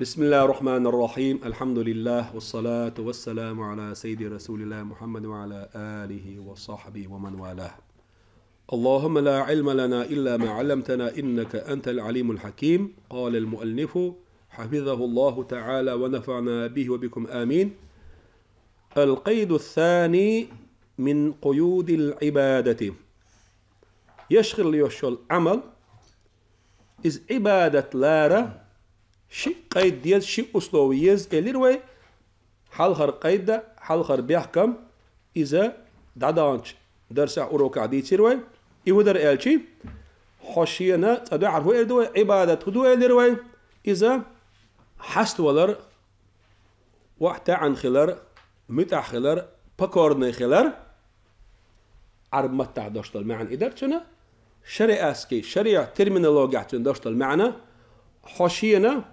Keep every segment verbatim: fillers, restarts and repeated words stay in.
بسم الله الرحمن الرحيم. الحمد لله والصلاة والسلام على سيد رسول الله محمد وعلى آله وصحبه ومن والاه. اللهم لا علم لنا إلا ما علمتنا إنك أنت العليم الحكيم. قال المؤلف حفظه الله تعالى ونفعنا به وبكم آمين. القيد الثاني من قيود العبادة. Еш хила йиш йолу Ӏамал, иза Ӏибадат лара, ши къайд деза, ши условие еза, элира вай. Хьалхара къайда, хьалхара бехкам, иза дӀадаханчу дарсехь, урокехь дийцира вай. И хӀун дара аьлчи, хьо шена цкъа дуьхьал хӀун эр ду вай, Ӏибадат хӀун ду элира вай, иза хьаставалар, охьатаьӀна хилар, муьтӀахь хилар, покорный хилар, Ӏарб маттахь дош долу маьӀна и дара цуьнан, шариатский, шариат терминологехь цуьнан дош долу маьӀна, хьо шена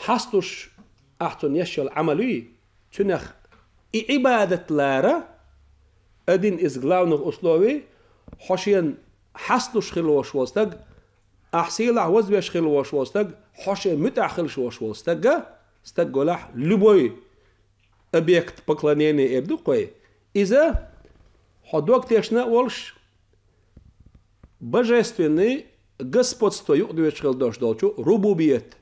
хьасталуш ахь цунна еш йолу Ӏамал юй, цуьнах и Ӏибадат лара, один из главных условий, хьо шена хьасталуш хила волуш волу стаг, ахь сийлахь вазвеш хила волуш волу стаг, хьо шен муьтӀахь хилаш волуш волу стага, стаг волахь, любой объект поклонения эр ду-кх вай, иза хьо дог тешна а волуш, божественный господство юкъадоьжуш хила долуш долчу рубубият,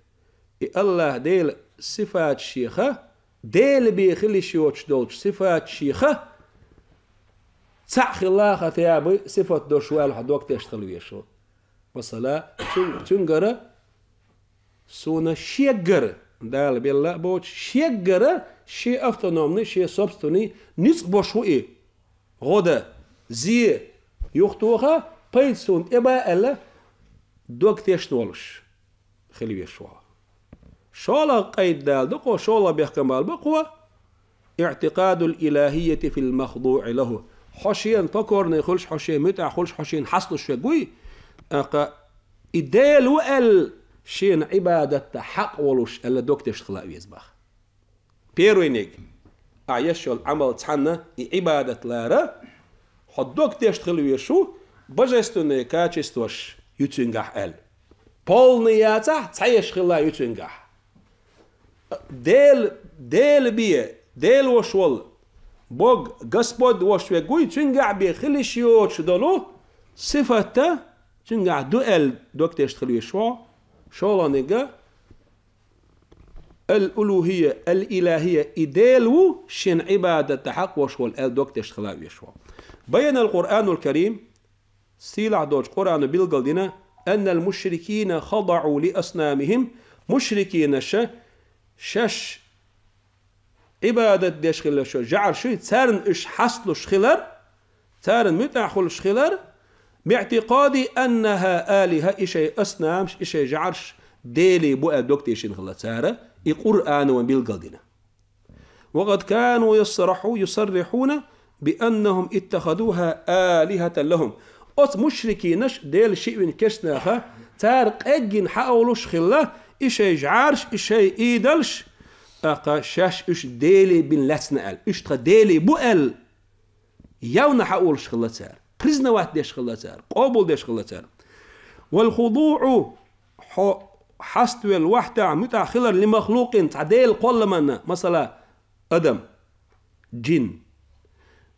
и АллахӀ Делан сифаташ шеха, Дела бен хила йиш йоцуш долчу сифаташ шеха, цхьаъ хилла хотя бы сифат долуш ву аьлла хьо дог тешна хила везаш ву. Масала, цуьн-, цуьнгара суна шеггара, Дала белла а боцуш, шеггара шен автономный, шен собственный ницкъ болуш ву и. ГӀо дан, зе, юхатоха, пайда суна тӀе ба аьлла, дог тешна волуш хила везаш ву хьо. ШолгӀа къайд дала ду-кх хьо, шолгӀа бехкам бала бу-кх хьо, اعتقاد الإلهية في المخضوع له. Хьо шена покорный хуьлуш, хьо шен муьтӀахь хуьлуш, хьо шена хьасталуш верг вуй, тӀаккха и Дела ву аьлла, шена Ӏибадатта хьакъ волуш аьлла, дог тешна хила а веза боху. Первыйниг, ахь еш йолу Ӏамал цхьанна и Ӏибадат лара, хьо дог тешна хила везаш ву, божественные качестваш ю цуьнгахь аьлла. Полный яцахь, цхьаерш хилла ю цуьнгахь. Дела, Дела бен, Дела волуш волу, Бог, Господь волуш верг вуй, цуьнгахь бен хила йиш йоцуш долу сифатта цуьнгахь ду аьлла дог тешна хила везаш ву хьо. ШолгӀаниг, ал-улухия, ал-илахия, и Дела ву, шена Ӏибадатта хьакъ волуш волу аьлла дог тешна хила а везаш ву хьо. بين القرآن الكريم, сийлахь долчу Къуръано билгалдина, أن المشركين خضعوا لأصنامهم, мушрикинаша шаьш Ӏибадат деш хилла шо жӀаршуй, царна уьш хьасталуш хилар, царна муьтӀахь хуьлуш хилар, باعتقاد أنها آلهة, и шайн аснамаш, и шайн жӀарш делий бу аьлла дог тешина хилла цара, и Къуръано вайн билгалдина. وقد كانوا يصرحوا، يصرحون بأنهم اتخذوها آلهة لهم. Оцу мушрикинаш, Делан шиъ вина керстанаха, цара къеггина хьаолуш хилла, и шайн жӀарш, и шайн идолаш, тӀаккха шаьш уьш делий бина лаьцна аьлла, уьш тхан делий бу аьлла, явно хьаолуш хилла цара, признавать деш хилла цара, къобалдеш хилла цара. والخضوع, хьо хьаставелла, охьатаьӀна, муьтӀахь хилар, لمخلوق, цхьа Делан кхолламанна, масала, адам, джин.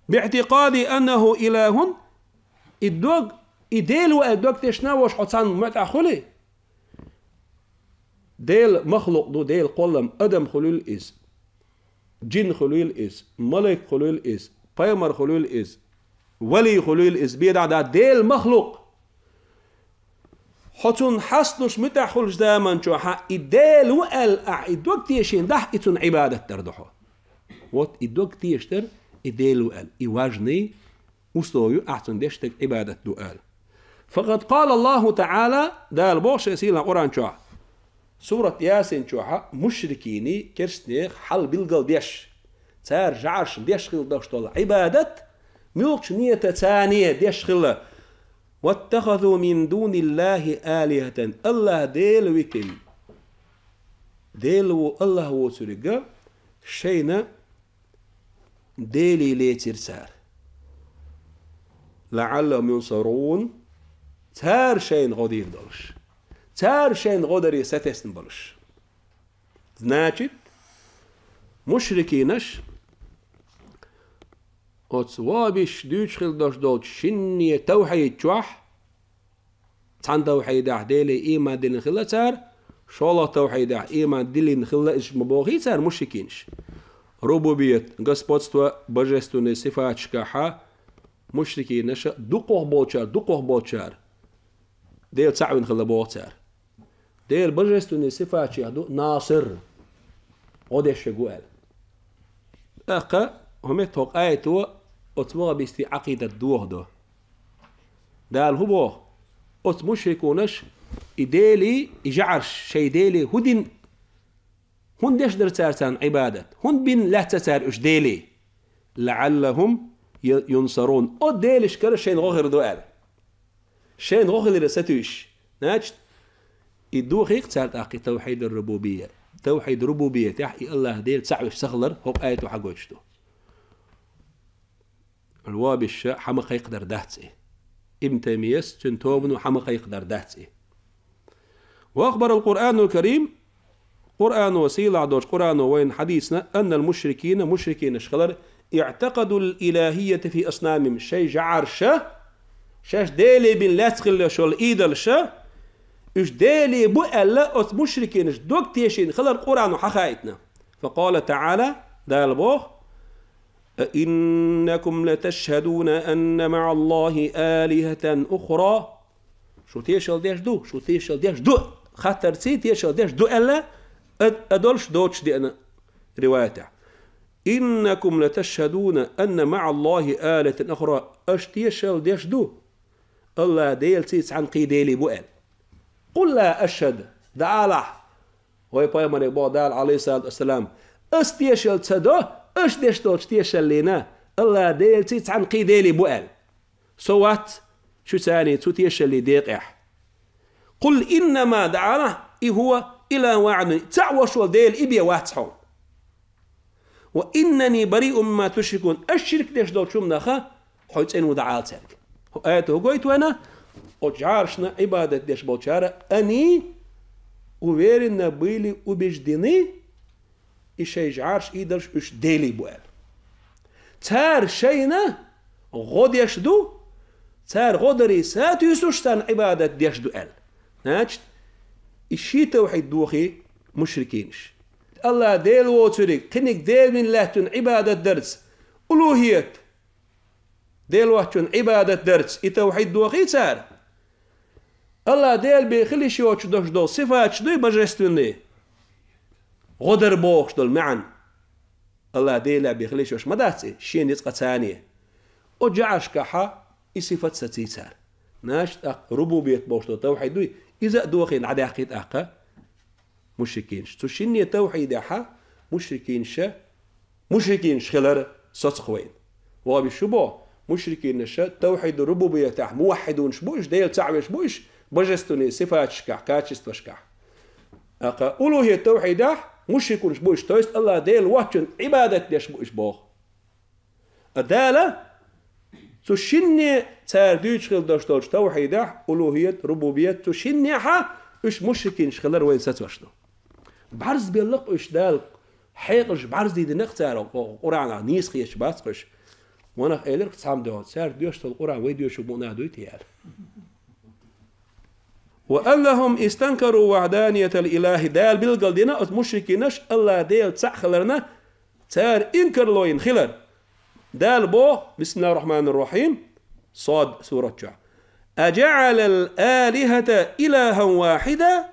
باعتقاد أنه إله, и дог, и Дела ву аьлла дог тешна а волуш хьо царна муьтӀахь хуьлий? Делан махлукъ ду, Делан кхоллам, адам хуьлийла иза, джин хуьлийла иза, малик хуьлийла иза, пайхамар хуьлийла иза, вали хуьлийла иза, бен дӀа а Делан махлукъ. Хьо цунна хьасталуш, муьтӀахь хуьлуш заман чохь и Дела ву аьлла ахь и дог тешийна дахь, и цунна Ӏибадат дар ду хьо. Вот и дог тешар, и Дела ву аьлла, и важный условие ю ахь цунна деш стаг Ӏибадат ду аьлла. فقد قال الله تعالى, Дала боху шен сийлахь Къуръан чохь, сурат Ясин чохь, мушрикийн, керстанех хьал билгал деш, цара жӀаршна деш хилла долуш долу Ӏибадат, муьлхачу нетаца царна деш хилла. واتخذوا من دون الله آلهة, АллахӀ Дела витина, Дела ву АллахӀ воцург шайна делий лецира цара. لعلهم ينصرون, цара шайна гӀо дийр долуш, цара шайна гӀо даре сатесна болуш. Значит, мушрикинаш оцу вабиш дуьйцуш хила долуш долчу шинне тавхьид чохь, цхьана тавхьидехь Деле ийман диллина хилла цара, шолгӀа тавхьидехь ийман диллина хилла, иза ма бохий цара мушрикинаш. Рубубият, господство, божественный сифаташкахьа мушрикинаша дукхох болчара, дукхох болчара Дела цхьаъ вина хилла боху цара. Дела божественный сифатех ду Насир, гӀо деш верг ву аьлла. ТӀаккха хӀун метта хӀокху аято оцу вахабистийн Ӏакъидат дохадо? Дала хӀун боху? Оцу мушрикунаш и делий, и жӀарш шайн делий хӀун дина, хӀунда деш дара цара царна Ӏибадат? ХӀунда бина лаьцна цара уьш делий? «ЛаӀаллахӀум ю-, юнсарун». О делашкара шайна гӀо хир ду аьлла. Шайна гӀо хилира сатуьйсуш. Значит, и дохийкх цара тӀаккха и тавхьидар-рубубия. Тавхьид-рубубиятехь и АллахӀ Дела цхьаъ веш ца хилар хӀокху аято хьагойтуш ду. Вабиша хьан ма кхайкхадар дац и. Ибн Таймияс, цуьнан тобано хьан ма кхайкхадар дац и. Ва ахбарал Къуръанул Карим, Къуръано, сийлахь долчу Къуръано вайна хьадийцина, аннал мушрикина, мушрикинаш хилар, иӀтакъадул илахӀията фи аснамим, шайн жӀарша, шаьш делий бина лаьцна хилла йолу идолша, уьш делий бу аьлла, оцу мушрикинаш дог тешийна хилар Къуръано хьахаийтина. Факъала таӀала, Дала боху: «أئنكم لتشهدون أن مع الله آلهة أخرى». Шу тешал деш ду, шу тешал деш ду. Хаттарций тешал деш ду аьлла, а, а долуш доцуш деана риваятехь. «إنكم لتشهدون أن مع الله آلهة أخرى». Аша тешал деш ду, АллахӀ Делаций цхьаьна кхин делий бу аьлла. «Къул ла ашхӀаду», дӀаалахь, вай пайхамаре боху Дала, Ӏалайхиссалату вассалам, ас тешал ца до, аша деш долчу тешаллина, АллахӀ Делаций цхьаьна кхин делий бу аьлла. Со вац шуьца цу тешаллин декъехь. «Къул иннама», дӀаалахь, «и хӀува илахӀун вахьидун», цхьаъ волуш волу Дела и бен вац хьо. «Ва иннани бариун мимма тушрикун», ас ширк деш долчу хӀуманах хьо цӀена ву, дӀаала цаьрга. ХӀокху аято хӀун гойту вайна? Оцу жӀаршна Ӏибадат деш болчара, они уверенно были убеждены, и шайн жӀарш, идолш уьш делий бу аьлла. Цара шайна гӀо деш ду, цара гӀо дарий сатуьйсуш царна Ӏибадат деш ду аьлла. Значит, и ши тавхьид дохий мушрикинаш. АллахӀ Дела воцург, кхиниг Дела вина лаьттина Ӏибадат дарца, улухӀият, Дела воцчунна Ӏибадат дарца, и тавхьид дохий цара. АллахӀ Дела бен хила йиш йоцуш долу сифаташ дуй божественные, гӀо дар бохуш долу маьӀна. АллахӀ Дела бен хила йиш йоцуш ма дац и, шен ницкъаца царна. Оцу жӀаршкахьа и сифат саций цара. Наша тӀаккха рубубият бохуш долу тавхьид дуй, иза а дохийна дӀадаьккхий тӀаккха мушрикинаш. Цу шинне тавхьидехьа мушрикинаша, мушрикинаш хилар соцух вайна. Ваби шу бо, мушрикинаша тавхьиду рубубиятехь муваххьидунаш бу уьш, Дела цхьаъ веш бу уьш, божественный сифаташкахь, качествашкахь. Аха улухӀият тавхьидехь мушрикунаш бу уьш, то есть АллахӀ Дела воцчунна Ӏибадат деш бу уьш боху. А Дала цу шинне цара дуьйцуш хила долуш долчу тавхьидехь, улухӀият, рубубият, цу шиннехьа уьш мушрикинаш хилар вайн сацош ду. БӀарз белла-кх уьш Дала, хьекъалш бӀарз дийдина-кх цара, Къу-, Къуръанах нийса хеташ бац-кх уьш. Ванах элира-кх цхьаммо, цара доьшуш долу Къуръан вай доьшург муъна дуй те аьлла. «Ва аннахум истанкару вахьданиятал илахи», Дала билгал дина оцу мушрикинаш АллахӀ Дела цхьаъ хиларна цара инкарло йина хилар. Дала боху, бисмиллахир-рахманир-рахим, Сод сурат чохь: «Ажаъалал алихата илахан вахьида?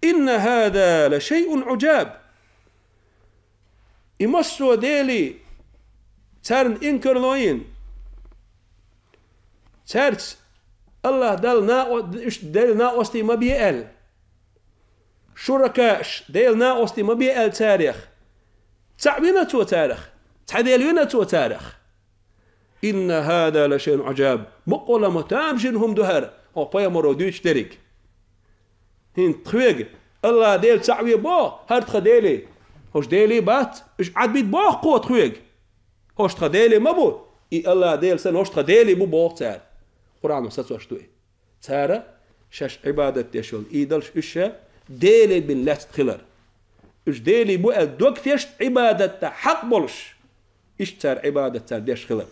Инна хаза ла шайъун Ӏужаб». И массо а делий, царна инкарло йина, цаьрца АллахӀ Далла накъо-, уьш Делан накъостий ма бе аьлла, шуракааш, Делан накъостий ма бе аьлла царех, цхьаъ вина Цо царах, цхьа Дела вина Цо царах. «Инна хаза ла шайъун Ӏужаб». Мукъалама тамашийна хӀума ду хӀара, хьо пайхамаро дуьйцуш дерриг. ХӀинца тхоьга АллахӀ Дела цхьаъ ве боху, хӀара тхан делий, хӀорш делий бац, уьш Ӏадбита боху кхо тхоьга. ХӀорш тхан делий ма бу, и АллахӀ Дела санна хӀорш тхан делий бу боху цара. Къуръано сацош ду и. Цара шаьш Ӏибадат деш йолу идолш уьш ша делий бина лаьцна хилар. уж Делий бу аьлла дог тешна Ӏибадатта хьакъ болуш, иштта цара Ӏибадат цара деш хилар.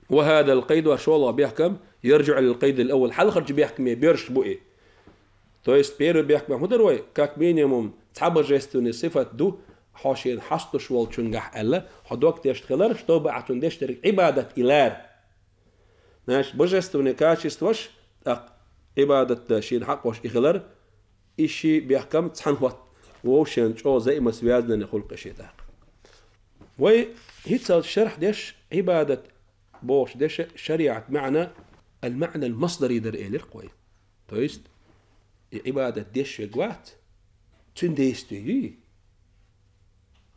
وهذا القيد, шолгӀа бехкам, يرجع للقيد الأول, хьалхарчу бехкаме боьрзуш бу и. То есть первый бехкам хӀун дара вай? Как минимум цхьа божественный сифат ду хьо шена хьастуш волчуьнгахь аьлла, хьо дог тешна хилар, чтобы ахь цунна деш дерг Ӏибадат и лара. Значит, божественный качестваш, тӀаккха Ӏибадат дан шена хьакъ волуш и хилар, и ши бехкам цхьаьна хӀотта, вовшен чӀогӀа взаимосвязанный хуьлу кхин ши тӀаккха. Вай хӀинццалц шархь деш, Ӏибадат бохучу деша шариӀат маьӀна, ал-маьӀна ал-масдари дара элира-кх вай. То есть, и Ӏибадат деш верг вац, цуьнан действие юй.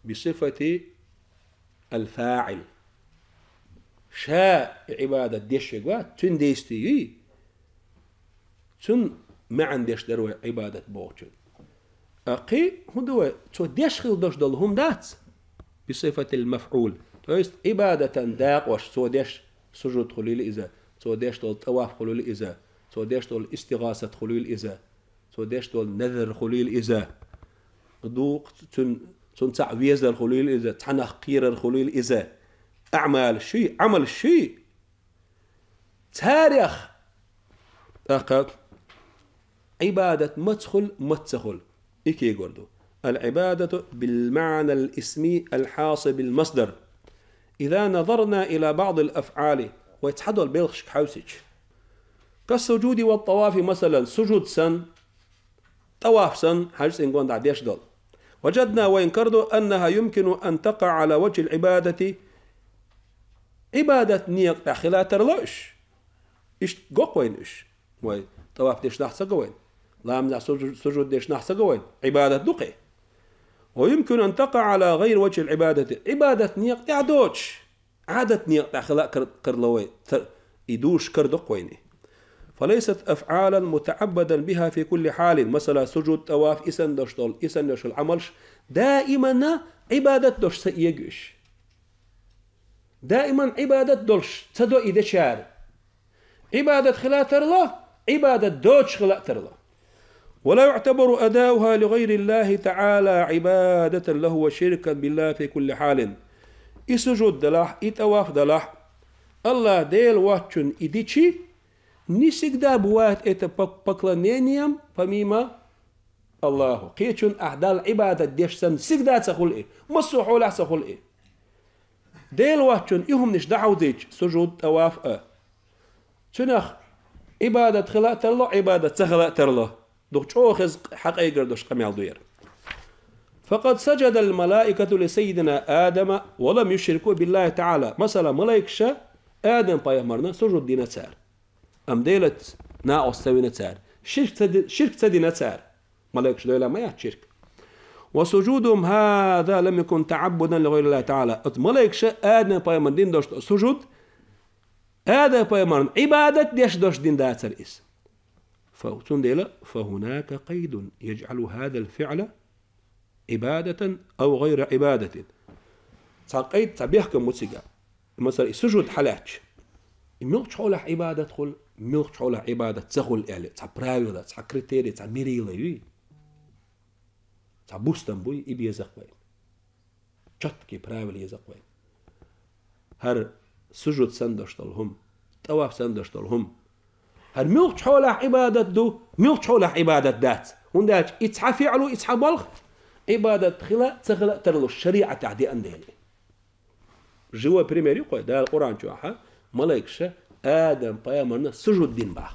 بصفة الفاعل. Ша и Ӏибадат деш верг вац, цуьнан действие юй. Цуьнан маьӀна деш дара вай Ӏибадат бохучун. Ткъа кхин хӀун ду вай? Цо деш хила долуш долу хӀума дац? بصفة المفعول. То есть, Ӏибадатан дакъош цо деш, сужуд хуьлийла иза, цо деш долу тӀаваф хуьлийла иза, цо деш долу истигӀасат хуьлийла иза, цо деш долу назар хуьлийла иза, дукха цуьнан, цунна цхьаъ везар хуьлийла иза, цхьанах кхерар хуьлийла иза. Аъмал шуй, Ӏамал шуй. Царех тӀаккха Ӏибадат маца хуьлу, маца ца хуьлу, и кегор ду. العبادة بالمعنى الاسمي الحاصل بالمصدر. إذا نظرنا إلى بعض الأفعال, вай цхьадолу белхашка хьаьвсича. كالسجود والطواف, масалан, сужуд санна, тӀаваф санна, хьаьжцӀийн гонаха деш долу. وجدنا, вайна карадо, أنها يمكن أن تقع على وجه العبادة, Ӏибадат некъа тӀехь хила тарло уьш. Иштта го-кх вайна уьш. Вай тӀаваф деш нах ца го вайна. Ламазехь сужу-, сужуд деш нах ца го вайна. Ӏибадат ду-кх и. ويمكن أن تقع على غير وجه العبادة. Ӏибадат некъа тӀехь доцуш, Ӏадат некъа тӀехь хила кар-, карло вай, ца-, и душ карадо-кх вайна. فليست أفعالا متعبدا بها في كل حال. Масала, сужуд, тӀаваф, и санна долуш долу, и санна долуш долу Ӏамалш даиманна Ӏибадат долуш ца эгу уьш. Даиман Ӏибадат долуш ца до и дечара. Ӏибадат хила тарло, Ӏибадат доцуш хила тарло. ولا يعتبر أداؤها لغير الله تعالى عبادة له وشركا بالله في كل حال. И сужуд далахь, и тӀаваф далахь, Аллах Дела воцчунна и дичи, не всегда бывает это по-, поклонением помимо Аллаху. Кхечунна ахь Далла Ӏибадат деш санна, всегда ца хуьлу и, массо а хьолехь ца хуьлу и. Дела воцчунна и хӀуманаш дӀахьовзийча, сужуд, тӀаваф а, цуьнах Ӏибадат хила а тарло, Ӏибадат ца хила а тарло. Дукха чӀогӀа хеза хьакъайгар долуш къамел ду яра. فقد سجد الملائكة لسيدنا آدم ولم يشركوا بالله تعالى. Масала, малайкаша Адам-пайхамарна сужуд дина цара. Амма Делаца накъост ца вина цара. Ширк ца ди-, ширк ца дина цара. Малайкаш Делан ма яц ширк. وسجودهم هذا لم يكن تعبدا لغير الله تعالى. Оцу малайкаша Адам-пайхамарна дина долуш долу сужуд Адам-пайхамарна Ӏибадат деш долуш дина дацара иза. Фа-, цундела, فهناك قيد يجعل هذا الفعل عبادة أو غير عبادة. Цхьа къайд, цхьа бехкам бу цигахь. Масала, и сужуд хьалаьцча, и муьлхачу хьолехь Ӏибадат хуьлу, муьлхачу хьолехь Ӏибадат ца хуьлу аьлла, цхьа правила, цхьа критерий, цхьа мерила юй. Цхьа бустам буй, и беза-кх вайна. Чёткие правила еза-кх вайна. ХӀара сужуд санна долуш долу хӀума, тӀаваф санна долуш долу хӀума. ХӀара муьлхачу хьолехь Ӏибадат ду, муьлхачу хьолехь Ӏибадат дац. ХӀунда аьлча и цхьа фиӀл ву, и цхьа балха Ӏибадат хила а, ца хила а тарлуш шариӀатехь деана дела. Живой пример ю-кх вай, Дала Къуръан чохь а, малайкаша Адам-пайхамарна сужуд дина боху.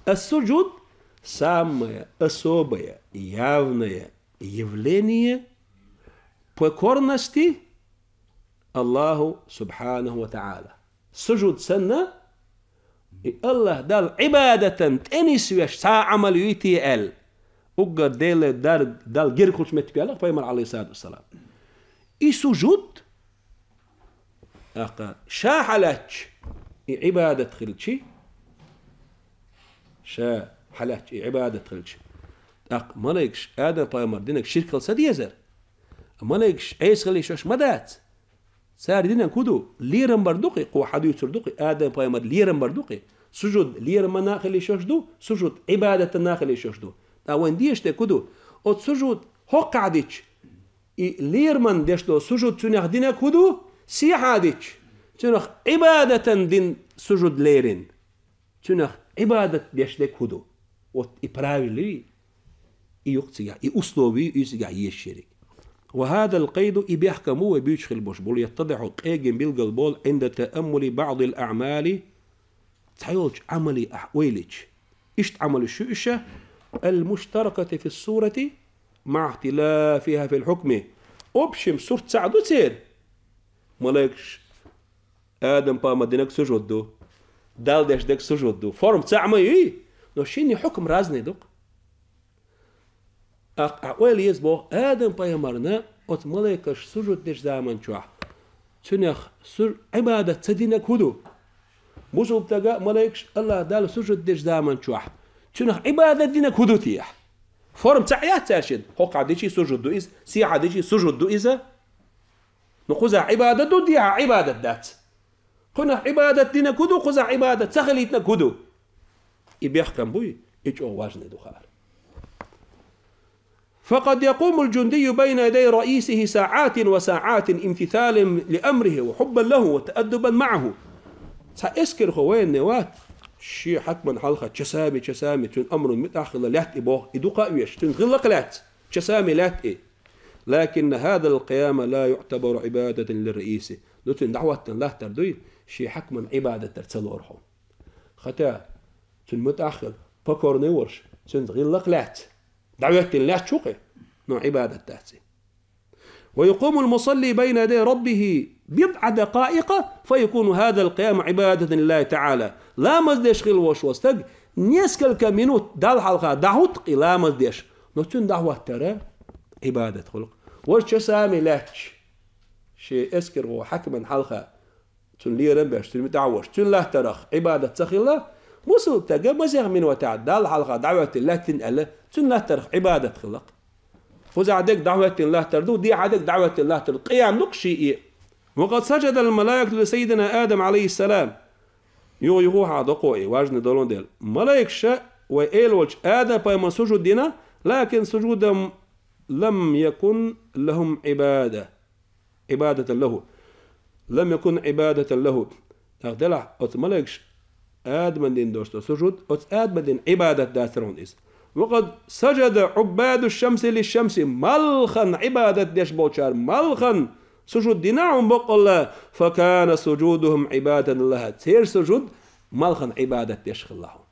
Ас-сужуд — самое особое, явное явление покорности Аллаху субхьанаху ва таӀала. Сужуд санна, и Аллах Далла Ӏибадатан тӀенисвеш цхьа а Ӏамал юй те аьлла, уггар Дела дар-, Далла герга хуьлуш меттиг ю аьлла пайхамар, алейхиссалату вассалам. И сужуд, тӀаккха, ша хьалаьцча, и Ӏибадат хилчи, ша хьалаьцча, и Ӏибадат хилчи, тӀаккха малайкаш Адам-пайхамар динарг ширк хила ца дезара? Малайкаш Ӏеса хила йиш йолуш ма дац. Цара динарг хӀун ду? Лерам бар ду-кх и, кхо хьадуьйцур ду-кх и, Адам-пайхамар лерам бар ду-кх и. Сужуд лерамана хила йиш йолуш ду, сужуд Ӏибадатана хила йиш йолуш ду. ТӀаккха вайн дезаш дерг хӀун ду? Оцу сужуд хӀоккхахь дича, и лерман деш долу сужуд цуьнах динарг хӀун ду? Сехьа дича, цуьнах Ӏибадатан дина сужуд лерина. Цуьнах Ӏибадат деш дерг хӀун ду? Вот и правила ю, и юкъа цигахь, и условия ю иза цигахь езаш ерг. Ва хӀазал къайду, и бехкам бу вай буьйцуш хила болуш болу, яттадихьу, къегина билгал болу, Ӏинда тааммули баъдил аъмали, цхьайолчу Ӏамале ахь ойла йича. Иштта Ӏамалш ю уьш, ал-муштаракати фи сурати маъа ихтилафиха фил хьукми. Общем, сурт цхьаъ ду церан. Малайкаш Адам-пайхамар динарг сужуд ду. Далла деш дерг сужуд ду. Форма цхьаъ ма ю, но шинна хьукм разный ду-кх. ТӀаккха ахь ойла еза боху, Адам-пайхамарна оцу малайкаш сужуд дечу заман чохь цуьнах сур-, Ӏибадат ца динарг хӀун ду? Бусулба стага а, малайкаш а АллахӀ Далла сужуд дечу заман чохь цуьнах Ӏибадат динарг хӀун ду техьа? Форма цхьаъ яц цаьршинна? ХӀокхахь дичи сужуд ду иза, сехьа дичи сужуд ду иза. Ну, кхузахь Ӏибадат ду, дехьа Ӏибадат дац. Кхунах Ӏибадат динарг хӀун ду, кхузахь Ӏибадат ца хилийтинарг хӀун ду? И бехкам буй, и чӀогӀа важный ду хаар. فقد يقوم الجندي بين يدي رئيسه ساعات وساعات امتثالا لأمره وحبا له وتأدبا معه. Цхьа эскархо, военный вац, шен хьаькаман хьалха часами, часами цуьнан амран муьтӀахь хилла лаьтта и боху, и дукха а веш, цуьнца гӀиллакх а лаьцна, часами лаьтта и. لكن هذا القيام لا يعتبر عبادة للرئيس. Ну, цуьнан дӀахӀоттина латтар дуй, шен хьаькаман Ӏибадат дар ца лору хьуна. Хотя цуьнан муьтӀахь а хилла, покорный волуш, цуьнца гӀиллакх а лаьцна, дӀахӀоьттина лаьтташ ву-кх и, но Ӏибадат дац и. ويقوم المصلي بين يدي ربه بضع دقائق فيكون هذا القيام عبادة لله تعالى. Ламаз деш хилла волуш волу стаг несколько минут Далла хьалха дӀахӀутту-кх и ламаз деш, но цуьнан дӀахӀоттар Ӏибадат хуьлу-кх. Важа часами лаьтташ, шен эскархо хьаькаман хьалха цуьнан лерам а беш, цуьнан муьтӀахь а волуш, цуьнан латтарах Ӏибадат ца хилла, бусулба стага масех минотехь Далла хьалха дӀахӀоьттина лаьттина аьлла, цуьнан латтарах Ӏибадат хилла-кх. Кхузахь дерг дӀахӀоьттина латтар ду, дехьа дерг дӀахӀоьттина латтар ду, къиям ду-кх шен и. وقد سجد الملائكة لسيدنا آدم عليه السلام. Юха-юха хьан доккхо и, важный долун дела. Малайкаша вай эла волчу Адам-пайхамарна сужуд дина, لكن سجودهم لم يكن لهم عبادة. عبادة له. لم يكن عبادة له. ТӀаккха делахь оцу малайкаш Адаман дина долуш долу сужуд, оцу Адаман дина Ӏибадат дацара хьуна иза. وقد سجد عباد الشمس للشمس. Малхан Ӏибадат деш болчара малхан сужуд дина хьуна баккъалла, فكان سجودهم عبادة لها. Церан сужуд малхан Ӏибадат деш хилла хьуна.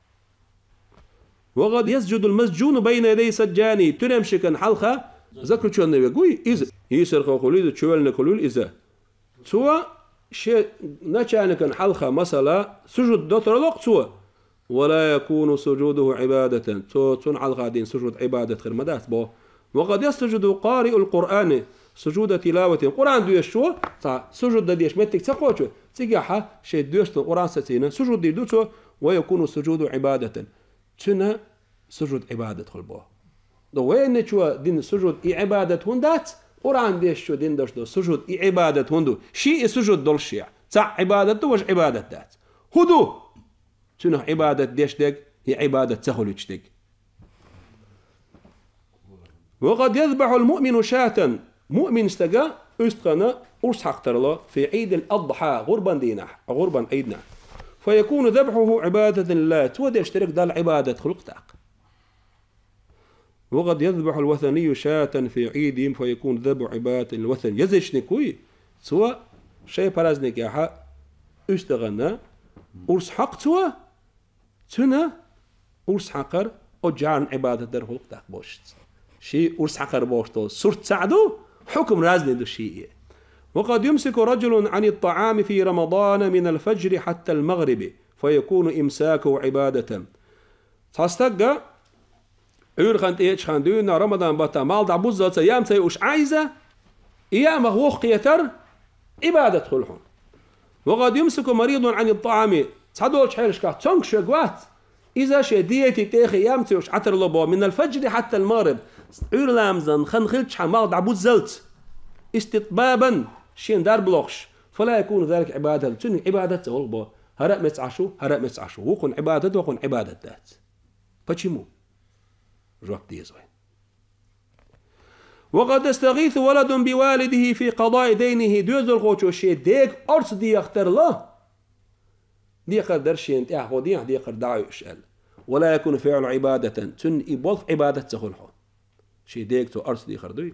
وقد يسجد المسجون بين يدي سجانه. Туьрамашкан хьалха заключённый верг вуй иза. Йийсархо хуьлу иза, чоьланиг хуьлу иза. Цо шен начальникан хьалха, масала, сужуд до тарло-кх цо. ولا يكون سجوده عبادة. Цо цунна хьалха дина сужуд Ӏибадат хир ма дац боху. وقد يسجد قارئ القرآن سجود تلاوة. Къуръан доьшучо цхьа сужуд дан дезаш меттиг ца кхочу, цигахьа шен доьшучун Къуръан сацийна сужуд дийр ду цо, ويكون السجود عبادة. Цуьнан сужуд Ӏибадат хуьлу боху. Ду вайначо дина сужуд и Ӏибадат хӀунда дац, Къуръан доьшучо дина долуш долу сужуд и Ӏибадат хӀунда ду? Шен и сужуд долуш шен. Цхьаъ Ӏибадат ду, важа Ӏибадат дац. ХӀун ду? Цуьнах Ӏибадат деш дерг, я Ӏибадат ца хуьлуьйтуш дерг. وقد يذبح المؤمن شاة. Муъмин стага уьстагӀана урс хьакхтарло في عيد الأضحى, гӀурбан дийнахь, гӀурбан Ӏийднахь. فيكون ذبحه عبادة لله. Цо деш дерг Далла Ӏибадат хуьлу-кх тӀаккха. وقد يذبح الوثني شاة في عيدهم فيكون ذبح عبادة للوثن. Язычник вуй, цо шайн праздникехьа уьстагӀана урс хьакху цо, цуьнан урс хьакхар оцу жӀарна Ӏибадат дар хуьлу-кх тӀаккха бохуш. Шен урс хьакхар бохуш долу сурт цхьаъ ду, хьукам разный ду шен и. وقد يمسك رجل عن الطعام في رمضان من الفجر حتى المغرب فيكون إمساكه عبادة. Цхьа стагга Ӏуьйрана тӀе ечу хан дуьйна Рамадан баттахь малх дӀабуззалца яам ца юуш Ӏа иза, и яамах вухкхетар Ӏибадат хуьлу хьуна. وقد يمسك مريض عن الطعام. Цхьадолчу хьелашкахь цомгуш верг вац, иза шен диете тӀехь яам ца юуш Ӏа тарло боху, من الفجر حتى المغرب. Ӏуьйра ламазан хан хилчхьана малх дӀабуззалц, استطبابا, шена дарба лохуш, فلا يكون ذلك عبادة. Цуьнан Ӏибадат ца хуьлу боху. ХӀара а меца Ӏаш ву, хӀара а меца Ӏаш ву. Вукхунна Ӏибадат, вукхунна Ӏибадат дац. Почему? Жоп деза вай. وقد يستغيث ولد بوالده في قضاء دينه, доьзалхочо шен дега орца дехар дара, дехар дара шена тӀехь, гӀо дехьа декхар дӀа а йоуьйтуш аьлла. ولا يكون فعله عبادة, цуьнан и болх Ӏибадат ца хуьлу хьуна. Шен дега цо орца дехар дуй.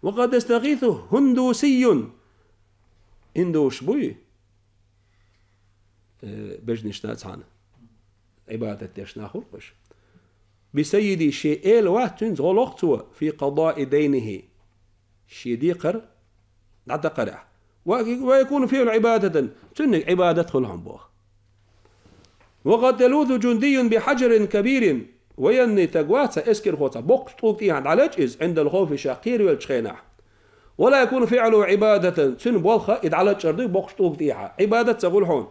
وقد يستغيث هندوسي, индуш буй, э, бежнаш цхьана, Ӏибадат деш нах хуьлу уьш. بسيده, шен эла вац цуьнца, гӀо лоху цо, في قضاء دينه, шен декхар дӀадаккхарехь. و-, ويكون فعله عبادة, цуьнниг Ӏибадат хуьлу хьуна боху. وقد يلوذ جندي بحجر كبير, военный стаг вац, эскархо, цхьа боккхачу тӀулга тӀехьа дӀалечкъа иза, عند الخوف, ша кхеравеллачу хенахь. ولا يكون فعله عبادة, цуьнан болх и дӀалечкъар дуй боккхачу тӀулга тӀехьа, Ӏибадат ца хуьлу хьуна.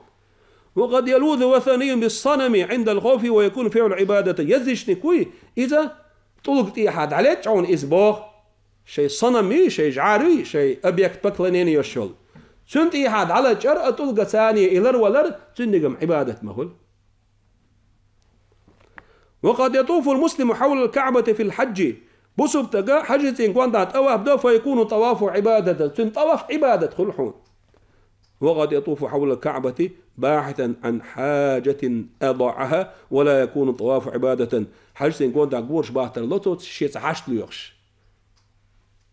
وقد يلوذ وثني بالصنم عند الخوف ويكون فعله عبادة, язычник вуй, иза тӀулга тӀехьа дӀалечкъа хьуна иза боху. Шайн санам юй, шайн жӀар юй, шайн объект поклонения йолуш йолу. Цуьнан тӀехьа дӀалечкъар а, тӀулгаца и ларвалар, цуьнниг-м Ӏибадат ма хуьлу. وقد يطوف المسلم حول الكعبة في الحج. Бусалба стага хьажцӀийн гондахь тӀаваф до, فيكون طوافه عبادة, цуьнан тӀаваф Ӏибадат хуьлу хьуна. وقد يطوف حول الكعبة باحثا عن حاجة أضاعها ولا يكون طوافه عبادة. ХьажцӀийн гондахь гораш бахтар ло цо, шен цхьа хьашт лоьхуш.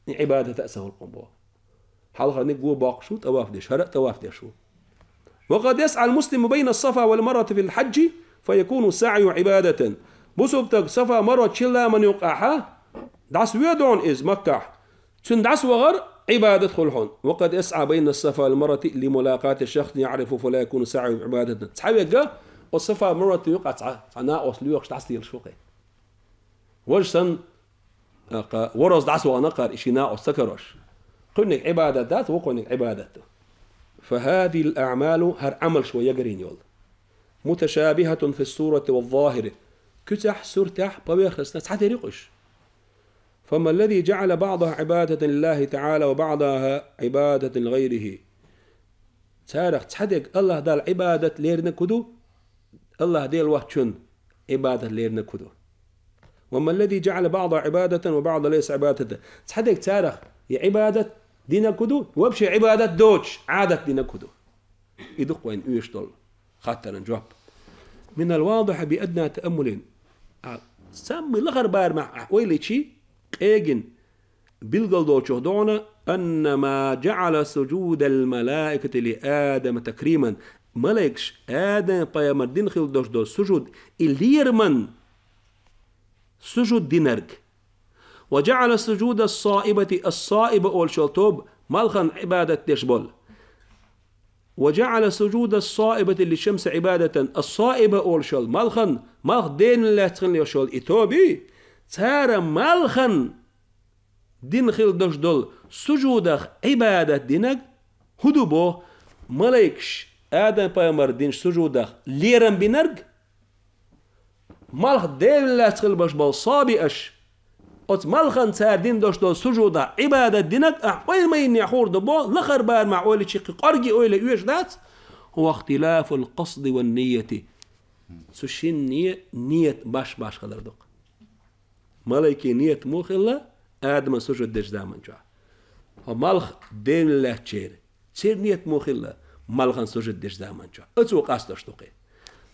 И Ӏибадат а ца хуьлу хьуна боху. Хьалхарниг го боккхуш ву тӀаваф деш, хӀара а тӀаваф деш ву. وقد يسعى المسلم بين الصفا والمروة في الحج فيكون سعيه عبادة. Бусалба стаг Сафа, Марва чилламан юккъехь дӀасавоьду хьуна иза Маккахь. Цуьнан дӀасавахар Ӏибадат хуьлу хьуна. وقد يسعى بين الصفا والمروة لملاقاة شخص يعرفه فلا يكون سعيه عبادة. Цхьа верг оцу Сафа, Марва юккъехь цхьа, цхьа накъост лоьхуш дӀасалелаш ву кхин. Важа санна, акха, ворхӀазза дӀасавахана кхара, и шен накъост ца карош. Кхуьнниг Ӏибадат дац, вукхуьнниг Ӏибадат ду. فهذه الأعمال, хӀара Ӏамалш вай ягарйина йолу, متشابهة في الصورة والظاهر, куьцехь, суртехь, поверхностно цхьатерра ю-кх уьш. فما الذي جعل بعضها عبادة لله تعالى وبعضها عبادة لغيره. Царах цхьа дерг АллахӀ Далла Ӏибадат леринарг хӀун ду? АллахӀ Дела воцчунна Ӏибадат леринарг хӀун ду? وما الذي جعل بعضها عبادة وبعضها ليس عبادة. Цхьа дерг царах я Ӏибадат динарг хӀун ду, вообще Ӏибадат доцуш, Ӏадат динарг хӀун ду? И ду-кх вайна оьшуш долу хаттаран жоп. من الواضح بأدنى تأمل. А, самый лахара барамехь ахь ойла йича, къегина билгал долчух догӀуна, أن ما جعل سجود الملائكة لآدم تكريما. Малайкаш Адам-пайхамар дина хилла долуш долу сужуд и лераман сужуд динарг. وجعل سجود الصائبة, ас-Саиба олуш йолу тоба, малхан Ӏибадат деш болу. وجعل سجود الصائبة للشمس عبادة. Ас-Саиба олуш йолу малхан, малх денна лаьцна хилла йолуш йолу и тоба, цара малхан дина хилла долуш долу сужудах Ӏибадат динарг хӀун ду боху? Малайкаш Адам-пайхамар динчу сужудах лерам бинарг, малх денна лаьцна хилла болуш болу сабиаш, оцу малхан цара дина долуш долу сужудах Ӏибадат динарг, ахь ойла ма йинехь хуур ду боху, лахара барамехь ойла йича кхин кӀорге ойла оьшуш дац, هو اختلاف القصد والنية. Цу шинне ният баш-баш хилар ду-кх. Малайкийн ният муха хилла Адаман сужуд дечу заман чохь? Хьо малх денна лаьцначеран, церан ният муха хилла малхан сужуд дечу заман чохь? Оцо къастош ду кхин.